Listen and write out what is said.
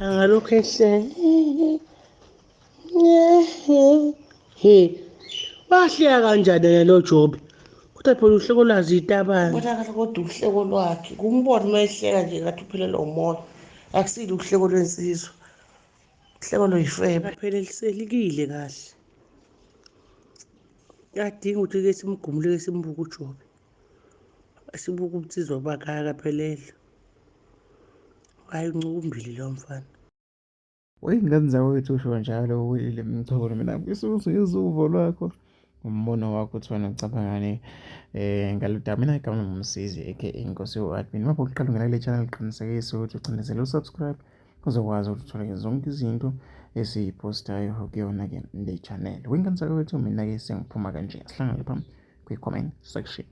Angalokhu ehleka. He. Wahleka kanjani yena lo Jobe? Kodwa phela uhleko lwazi itabane. Bonakala kodwa uhleko lwakhe. Kumbona uma ehleka nje ngathi uphelelwa umoya. Akusilo uhleko lwensizwa. Uhleko lweyifebe. Phela liselikile kahle. Kuyadinga ukuthi ke simgumule ke simbuke uJobe. Sibuke ubunsizwa bakhe akaphelele. Hayi uncukumbili lo mfana. Wey'ngane zakwethu usho njalo uWillie Mchunu. Mina ngifisa ukuthi ngizwe uvo lwakho, umbono wakho ukuthi wena ucabangani ngalolu daba. Mina igama lami nguMsizi aka Inkosi yo-Admin. Uma uqala ungena kule channel qinisekisa ukuthi ucindezele u-subscribe uzokwazi ukuthi uthole zonke izinto esiyiphostayo kuyona-ke le channel. Wey'ngane zakwethu mina-ke sengiphuma kanje. Asihlangane lapha kwi-comment section.